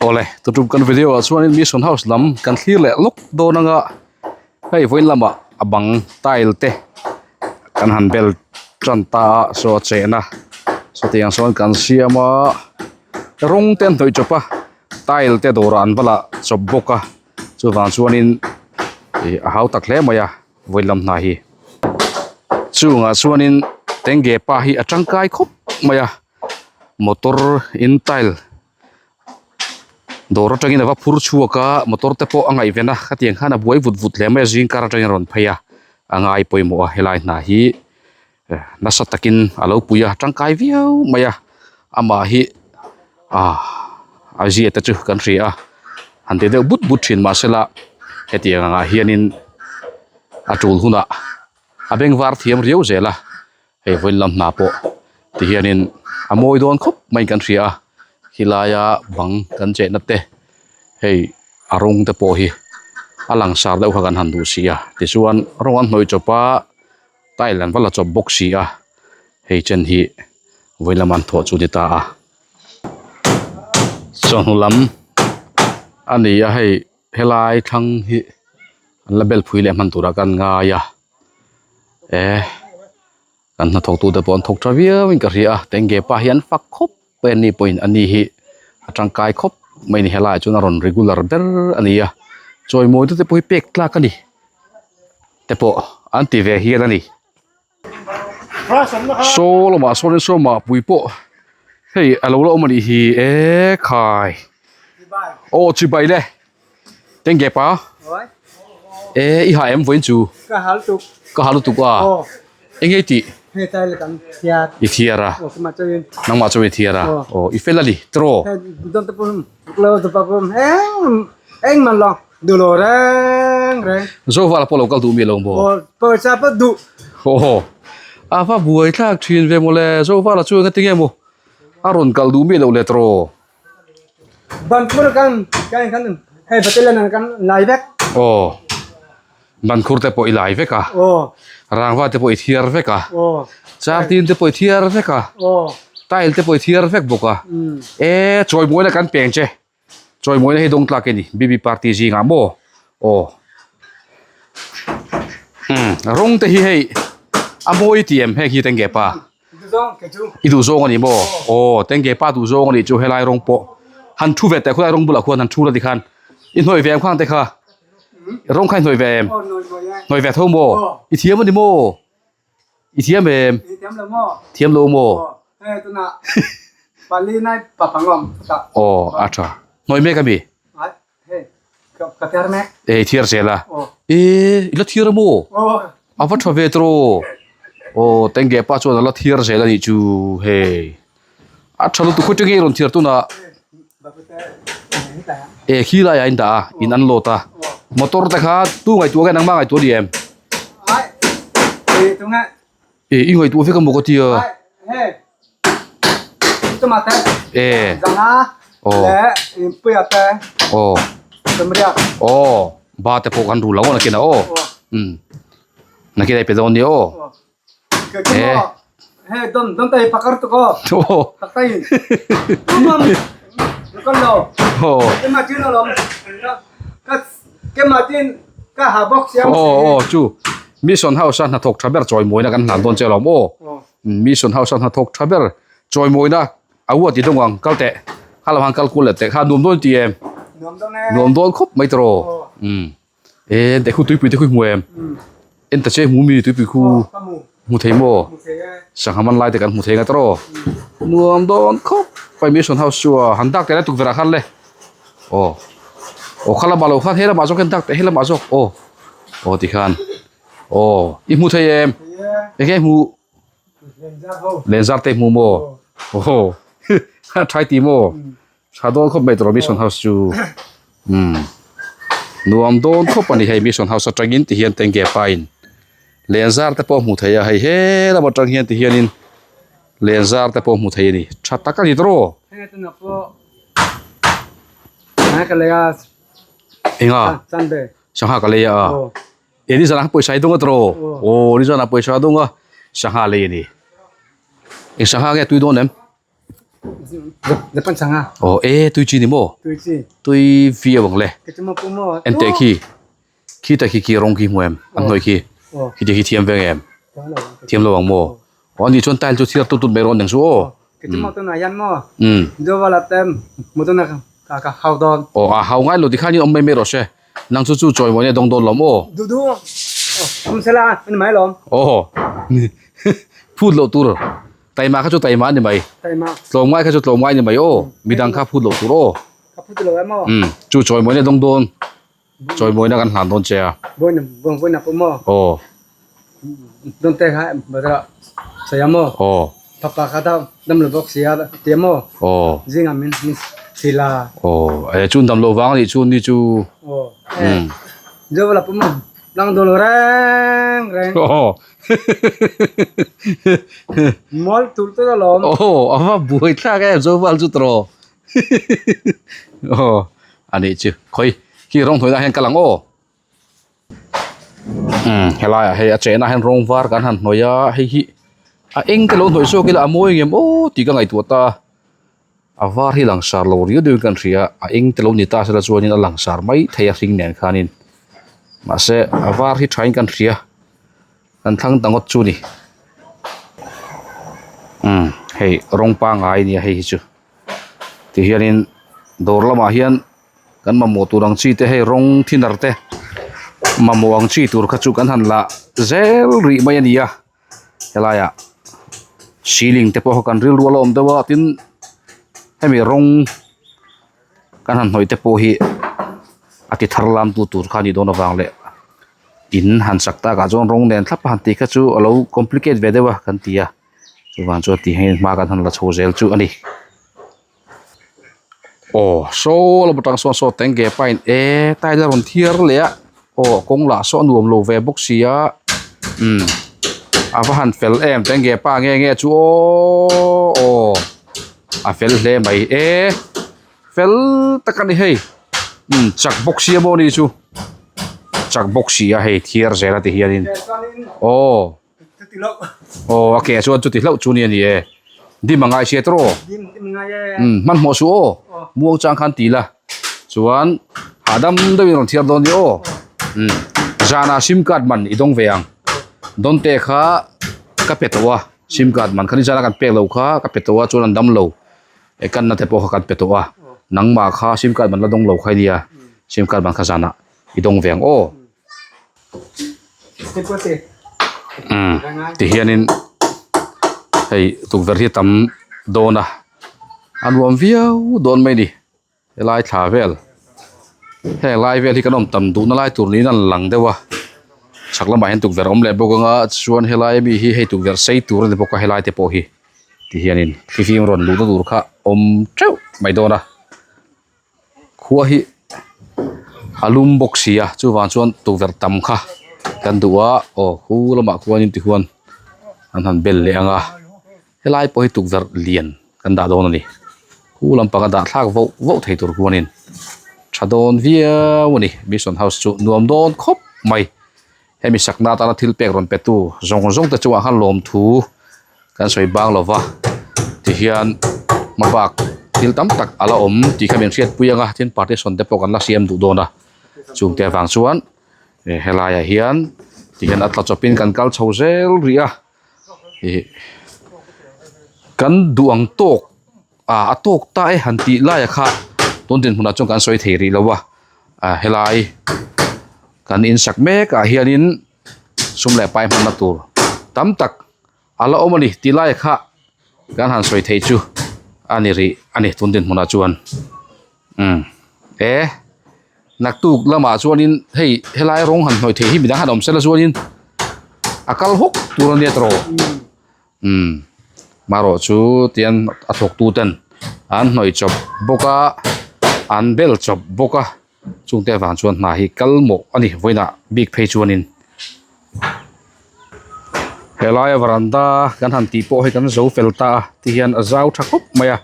Awle tutum kan video ah chuanin mission house lam kan thlir leh lawk dawn anga hei vawiin lamah a bang tile te kan han bel tan ta a saw a chehna sawtiang sawn kan siam a rawng te an hnawih chawp a tile te dawrah an va lah chawp bawk a chuvang chuanin ih a hau tak hle mai a vawiin lam hna hi chungah chuanin tengge pa hi a tangkai khawp mai a motor in tile. Dawr atangin a va phur chhuak a motor te pawh a ngaihven a khatiang khan a buai vut vut hle mai a zing kar atangin a rawn phei a a ngai pawimawh a helai hna hi nasa takin a lo pui a tangkai viau mai a amah hi ah a zia te chu kan hria a han ti deuh but but thin mahsela hetiang angah hianin a tul hunah a bengvar thiam riau zel a. Hei vawiin lam hna pawh ti hianin a mawi dawn khawp mai kan hria a khilai a bang kan chehna te hei a rawng te pawh hi a langsar deuh kha kan han duh si a tichuan rawng an hnawih chawp a tile an va la chawp bawk si a hei chen hi vawiin lama an thawh chu a ni ta a chawhnu lam a ni a hei helai thlang hi an la bel phui leh hman turah kan ngai a. Eh kan hnathawk tute pawh an thawk tha viau in ka hria a tengge pa hi an fak khawp mai a ni pawhin a ni hi a tangkai khawp mai a ni helaiah chuan a rawn regular ber a ni a chawimawi te pawh hi pek tlak a ni te pawh an ti ve hial a ni saw lamah sawn in saw mahpui pawh hei a lo la awm a nih hi e khai aw chibai le. Tengge pa e i ha em vawiin chu ka hal tuk ka hal lutuk a eng nge tih hei tai le kan thiar i thiar a aw kema chawin nangmah chawin i thiar a aw i fel a ni tiraw hei don te pum lo te pa pum eng eng man lo duh lo reng reng Zovala pawh lo kal duh mi lo maw aw pawisa pawh duh aw a va buai thlak thin ve mawle Zovala chu engati nge maw a rawn kal duh mi lo le tiraw Bankhur kan kan kan hei battalion kan lai vek. Aw. Bankhur te pawh i lai vek a. Aw. Rangva te pawh i thiar vek a. Aw. Chartin te pawh i thiar vek a. Aw. Tile te pawh i thiar vek bawk a. E chawimawina kan peng che. Chawimawina hi dawng tlak i ni BB party zingah maw. Aw. Umm rawng te hi hei a mawi ti em heng hi tengge pa. I duh zawng a ni maw? Aw, tengge pa duh zawng a nih chu helai rawng pawh han thu ve teh khulai rawng bulah khuan han thu la tikhan i hnawih ve em khang te kha rawng kha i hnawih ve em? Hnawih ve tho maw? I thiam a ni maw? I thiam em? Thiam lo maw? Aw, a tha. Hnawih mek a mi? E thiar zel a e i la thiar a maw a va tha ve tawh aw tengge pa chuan a la thiar zel a nih chu hei a tha lutuk khawi tenge i rawn thiar tunah e khi laiah a in dah a in an load a motor te kha tu ngaihtuah nge nangmah ngaihtuah a ni em e i ngaihtuah vek a maw ka tia e aw aw aw ba te pawh kan ru lo a nakinah aw umm nakinah i pe dawn nia aw e aw aw aw chu mission house a hnathawk tha ber chawimawina kan hlan dawn che alawm aw mission house a hnathawk tha ber chawimawina a huat ti dawng ang kal teh kha lam han kal kual leh teh kha nuam dawn ti em nuam dawn khawp mai tawh rawh umm e teh khu tuipui te khu i hmu em en ta che hmu mi tuipui khu hmu thei maw sangha man lai te kan hmu thei nga tawh nuam dawn khawp mai mission house chu a han dak teh lai tukverh ah khan le aw aw kha lamah lo khan he lamah zawk hian dak teh he lamah zawk aw aw tikhan aw i hmu thei em eng nge hmuh. Lenzar te hmu maw? Aw tha ti maw? Tha dawn khawp mai tawh Mission House chu umm nuam dawn khawp a ni hei Mission House atangin ti hian tengge pa in Lenzar te pawh a hmu thei a hei he lam atang hian ti hianin Lenzar te pawh a hmu thei a ni tha tak a ni tawh aw. Enga? Sangha ka lei a. E nizan ah pawisa i dawng a tawh aw nizan ah pawisa a dawng a sangha lei a ni eng sangha nge tui dawn em. Japan sangha. Aw e tui chi ni maw? Tui chi. Tui viau ang le. Ke chu maw pu maw. En teh khi. Khi ta khi khi rawng khi hmu em? An hnuai khi. Khi te khi thiam veng em? Thiam lo ang maw? Aw ani chuan tile chu chhiar tut tut mai rawn eng chu aw. Ke chu maw tunah hian maw? Dova la tem motor na ka ka hau dawn. Aw a hau ngai lo tikhan in awm mai mai rawh se. Nang chu chu chawi mawni a dawng dawn lawm aw. Duh duh awm sela ani mai lawm. Aw phut loh tur taima kha chu taima ani mai. Taima. Tlawmngai kha chu tlawmngai ani mai aw. Midang kha phut loh tur aw. Ka phut lo em aw. Chu chawi mawni a dawng dawn. Chawi mawina kan hlan dawn che a. Vawiin vawiin a pawh maw? Aw. Dawn te kha bazar ah sawi a maw? Aw. Fapa kha dam dam lo bawk si a ti a maw? Aw. Zingah min min hrilh a. Aw e chun dam lo vang a nih chu ni chu. Aw. Mizo la pawh maw? Lang dawn lo reng reng. Aw. Mual tur tur alawm. Aw a va buai thlak em Zoval chu tawh. Aw a nih chu khawi khi rawng hnuaiah hian kal ang aw umm helaiah hei a chenah hian rawng var kan han hnawih a hei hi a eng te lo hnawih zawk ila a mawi ngem aw tih ka ngaihtuah ta a var hi langsar lo riau deuhin kan hria a eng te lo ni ta sela chuanin a langsar mai thei a hring nen khanin mahse a var hi thain kan hria. Kan thlang ta ngawt chu ni. Umm hei rawng pangai ania hei hi chu. Tihianin dawr lamah hian kan mamawh tur ang chi te hei rawng thinner te mamawh ang chi tur kha chu kan han lah zel rih mai a ni a. Helaiah ceiling te pawh kha kan rilru a la awm deuh a tin hemi rawng kan han hnawih te pawh hi a ti thar lam tu tur kha a nih dawn avang leh. In han sak tak ah chuan rawng nen thlap a han tih kha chu a lo complicate ve deuh a kan ti a chuvang chuan tih hian hma kan han la chho zel chu a ni. Aw saw lam atang sawn saw teng ge pain e tile a rawn thiar leh a aw kawng lah saw a nuam lo ve bawk si a umm a va han fel em teng ge pa nge nge chu aww aw a fel hle mai e fel tak a ni hei umm chak bawk sia maw ni chu chak bawk si a hei thiar zel a ti hianin aw aw a ke chuan chuti hlauh chu ni a ni e dim a ngai sia tawh umm hmanhmawh suh aw muang chang khan ti la chuan hahdam deuhin rawn thiar dawn nia aw umm zanah sim card man i dawng ve ang dawn te kha ka pe tawh a sim card man kha ni zana kan pek loh kha ka pe tawh a chuan an dam lo. E kanna te pawh kha kan pe tawh a, nangmah kha sim card man la dawng lo kha i nia, sim card man kha zanah i dawng ve ang aw. Umm tihianin hei tukverh hi a tam dawn a, a nuam viau dawn mai a ni helai thla vel heng lai vel hi kan awm tam duhna lai tur niin a lang deuh a, chhak lamah hian tukverh a awm leh bawk ang a chuan helai ami hi hei tukverh sei tur a ni bawk a helai te pawh hi. Ti hianin thlifim rawn luhna tur kha awm teuh mai dawn a khua hi a lum bawk si a chuvang chuan tukverh tam kha kan duh a aw khu lamah khuanin tihuan an han bel leh ang a helai pawh hi tukverh lian kan dah dawn a ni khu lampang a dah thlak voh voh thei tur khuanin tha dawn viau a ni mission house chu nuam dawn khawp mai. Hemi sakna atana thil pek rawn petu zawng zawng te chungah khan lawmthu kan sawi bang lo va tihian hmabak thil tam tak a la awm tih kha min hriatpui ang a tin partition te pawh kan la siam duh dawn a chungte avang chuan helaiah hian tihian a tla chawpin kan kal chho zel rih a ih kan duh ang tawk ah a tawk ta e han tih laiah kha tun dinhmunah chuan kan sawi thei rih lo a ah helai kan insak mek ah hianin sum leh pai hmanna tur tam tak a la awm a ni tih laiah kha kan han sawi theih chu a ni rih a ni tun dinhmunah chuan umm e naktuk lamah chuanin hei helai rawng han hnawih theih hi midang han awm sela chuanin a kal hawk tur a nia tawh umm marawh chu tian a thawk tu ten an hnawih chawp bawk a an bel chawp bawk a chungte avang chuan hna hi kal mawh a ni vawiinah bik phei chuanin helaia varanda kan han tih pawh hei kan zo fel ta a tihian a zau tha khawp mai a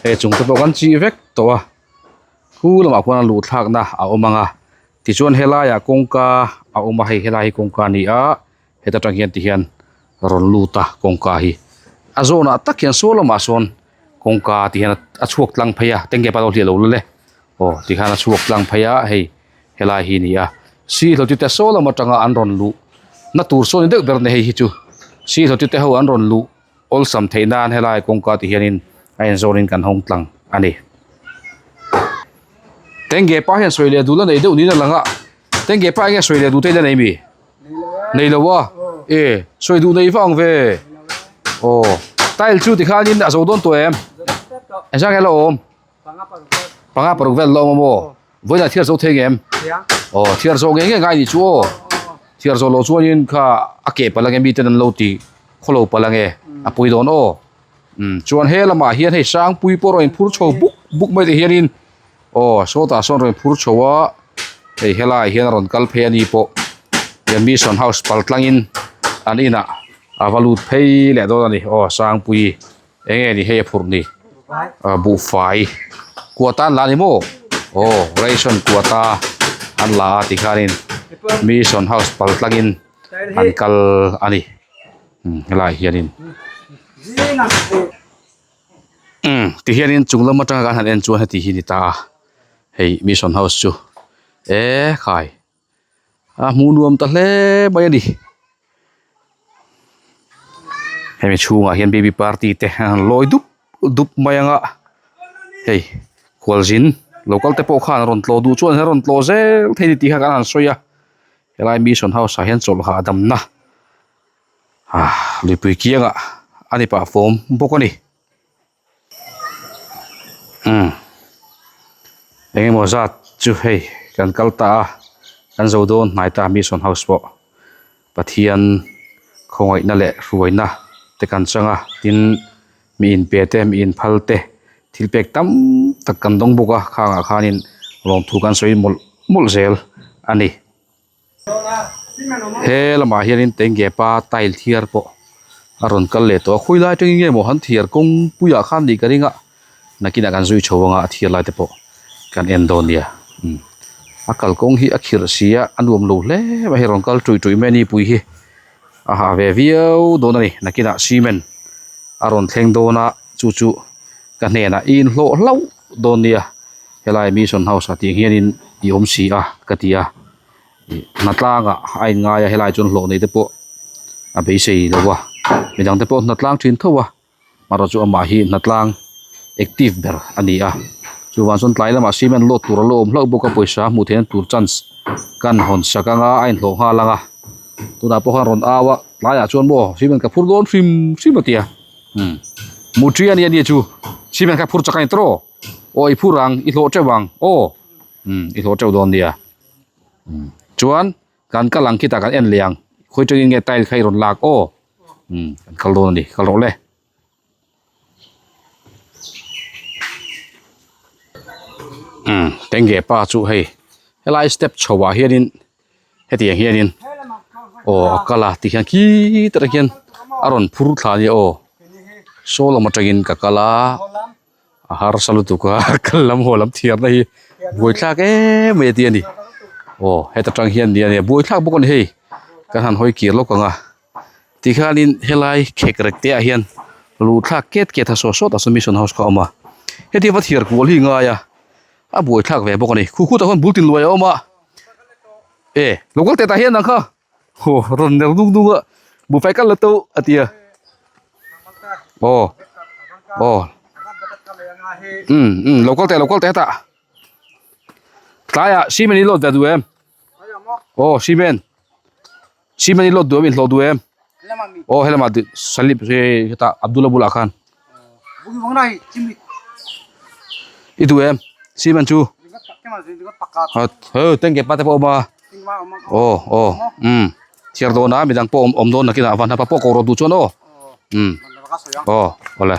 hei chung te pawh kan chih vek tawh a khu lamah khuan a luh thlakna a awm ang a tichuan helaiah kawngka a awm a hei helai hi kawngka a ni a heta tang hian tihian rawn lut a kawngka hi a zawnah tak hian saw lamah sawn. Kawngka ti hian a chhuak tlang phei a tengge pa lo hliah lo la le aw ti khan a chhuak tlang phei a hei helai hi a ni a sihlotu te saw lam atanga an rawn luh na tur sawn ni deuh ber a ni hei hi chu sihlotu te ho an rawn luh awlsam theih nan helai kawngka ti hianin a inzawrin kan hawng tlang a ni tengge pa hian sawi leh duh la nei deuh niin a lang a tengge pa enge sawi leh duh te ila nei mi. Nei lo a, e sawi duh nei vang ve. Aw, tile chu tikhanin a zo dawn tawh em? Engzah nge la awm? Panga paruk vel la awm a maw? Vawiinah thiar zo thei ngem? Aw, thiar zawh ngei ngei ngai nih chu aw. Thiar zawh loh chuanin kha a keh palh ange miten an lo ti khawlo palh ange a pawi dawn aw. Umm chuan he lamah hian hei Sangpui pawh rawn inphur chho buk buk mai te hianin Aw sawtah sawn rawn phur chho a hei helaiah hian a rawn kal phei a ni pawh he mission house pal tlangin an inah a va lut phei leh dawn a ni aw Sangpuii eng nge ni hei a phurh ni ah buhfai kuata an la a ni maw aw ration kuata an la a tikhanin mission house pal tlangin an kal a ni helaiah hianin. Umm ti hianin chung lam atanga kan han en chuan heti hi a ni ta a hei mission house chu eee khai a hmuh nuam ta hle mai a ni hemi chhungah hian baby party te an han lawi dup dup mai ang a hei khualzin local te pawh khan rawn tlawh duh chuan an rawn tlawh zel thei a ni tih kha kan han sawi a helai mission house ah hian chawlh hahdamna. Ah mipui kiangah a ni pah fawm bawk a ni umm eng emaw zat chu hei kan kal ta a kan zo dawn hnai ta mission house pawh Pathian khawngaihna leh hruaina te kan chang a tin mi inpe te mi inphal te thil pek tam tak kan dawng bawk a khangah khanin lawmthu kan sawi mawlh mawlh zel a ni. He lamah hianin tengge pa tile thiar pawh a rawn kal leh tawh a khawi lai atangin nge maw han thiar kawngpuiah khan nih ka ring a nakinah kan zui chho anga a thiar lai te pawh kan en dawn nia umm a kalkawng hi a khirh si a a nuam lo hle mai hei rawn kal ṭuih ṭuih mai a ni pui hi a hah ve viau dawn a ni nakinah cement a rawn thleng dawn a chu chu ka hnenah i inhlawh hlauh dawn nia helai mission house ah tih hianin i awm si a ka ti a ih hnatlangah a inngai a helai chuan hlawh nei te pawh a beisei lo a midang te pawh hnatlang thin tho a marawh chu amah hi hnatlang active ber a ni a chuvang chuan tlai lamah cement load tur a lo awm hlauh bawk a pawisa hmuh theihna tur chance kan hawn sak anga a inhlawh nghal ang a tunah pawh khan rawn au a tlaiah chuan maw cement ka phur dawn hrim hrim a ti a umm mutri a nia nia chu cement kha phur chak a ni tawh aw i phur ang i hlawh teuh ang aw umm i hlawh teuh dawn nia. Chuan kan kal ang khitah kan en leh ang khawi tangin nge tile kha i rawn lak aw umm kan kal dawn a ni kal rawh le. Umm tengge pa chu hei helai step chho ah hianin hetiang hianin aw a kal a tikhian khitah te khian a rawn phur thla a nia aw saw lam atangin ka kal a. A harsa lutuk a kal lam haw lam thiarna hi buaithlak em mai a ti a ni aw heta tang hian nia nia buaithlak bawk a ni hei kan han hawi kir lawk ang a tikhanin helai khek rek te ah hian luh thlak ket ket a saw sawt a saw mission house kha a awm a heti va thiar kual hi a ngai a a buaithlak ve bawk a ni khu khutah khuan bul tin luai a awm a e lo kal teh tah hian ang kha. Aw rawn ner nung nung a buhfai kal la to a ti a aw aw um um lo kal teh lo kal teh hetah tlaiah cement in load ve duh em aw cement cement in load duh em in hlawh duh em aw helamah salip hei hetah Abdul-a bulah khan i duh em cement chu tengke pa te pawh a awm a aw aw umm thiar dawn a midang pawh awm dawn nakinah van hapa pawh ko rawh duh chuan aw umm aw awle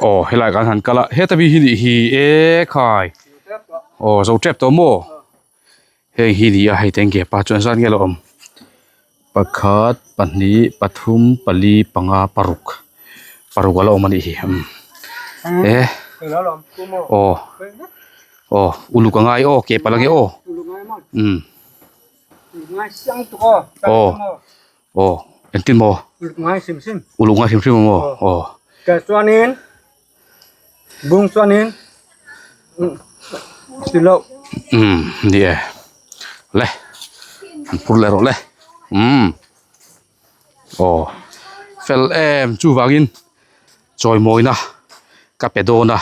aw helai kan han kal a heta mi hi nih hi e khai aw zo tep tawh maw heng hi ni a hei tengke pa chuan zat nge lo awm pakhat pahnih pathum pali panga paruk paruk a la awm a nih hi umm e aw aw uluk a ngai aw ke palh ange aw umm aw aw. Engtin maw? Uluk ngai hrim hrim. Uluk ngai hrim hrim a maw? Aw. Kei chuanin bung chuanin ti loh. Umm ni e. Le an phur leh rawh le. Umm aw fel em chuvangin chawimawina ka pe dawn a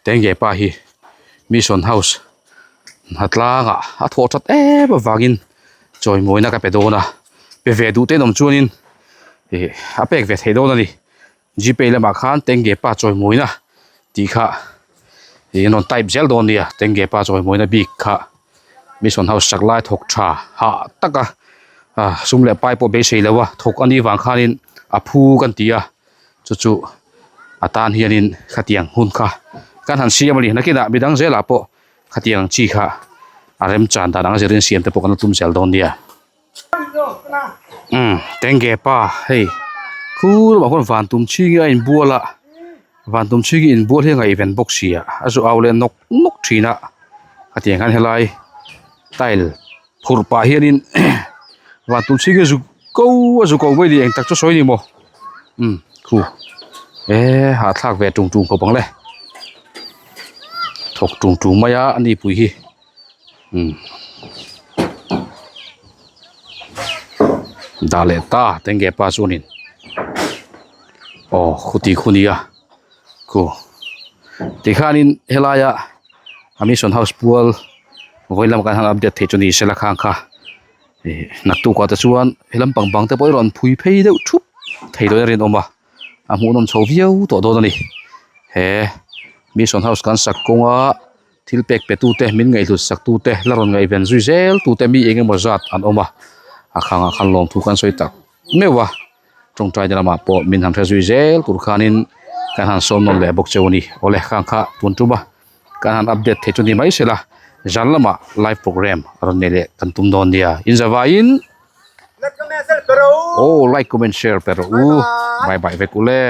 Tengge pa hi Mission House hnatlangah a thawh that em avangin chawimawina ka pe dawn a pe ve duh te an awm chuanin ih a pek ve theih dawn a ni Gpay lamah khan Tengge pa chawimawina tih kha ih an rawn type zel dawn nia Tengge pa chawimawina bik kha Mission House sak lai thawk tha hah taka ah sum leh pai pawh beisei lo a thawk anih vang khanin a phu kan ti a. Chu chu a tan hianin khatiang hun kha kan han siam a ni. Nakinah midang zelah pawh khatiang chi kha a remchan dan anga zirin siam te pawh kan la tum zel dawn nia. Umm tenge pa hei khu lamah khuan van tum chhing a inbual a van tum chhing inbual hi a ngaihven bawk sia a zu au leh nawk nawk thin a khatiang khan helai tile phurh pah hianin van tum chhing hi a zu ko a zu ko mai ni eng tak chu sawi ni maw umm khu eh hahthlak ve tung tung khawp ang le thawk tung tung mai a ani pui hi umm dah leh ta tenge pa chuanin aw khuti khu nia khu tikhanin helaia a mission house pual vawi lamah kan han update thei chu ni sela khang kha. Ih naktuk ah te chuan he lampang bang te pawh hi rawn phui phei deuh thup thei dawn a rinawm a a hmuhnawm chho viau tawh dawn a ni he mission house kan sak kawnga thil pek pe tu te min ngaihhlut sak tu te la rawn ngaihven zui zel tu te mi eng emaw zat an awm a a khangah khan lawmthu kan sawi tak meuh a tawngtai te lamah pawh min han hre zui zel tur khanin kan han sawm nawn leh bawk cheu a ni awle khang kha tun tum a. Kan han update thei chu ni mai sela zan lamah live program a rawn nei leh kan tum dawn nia in zavaiin aw like comment share pe rawh u bye bye vek ule.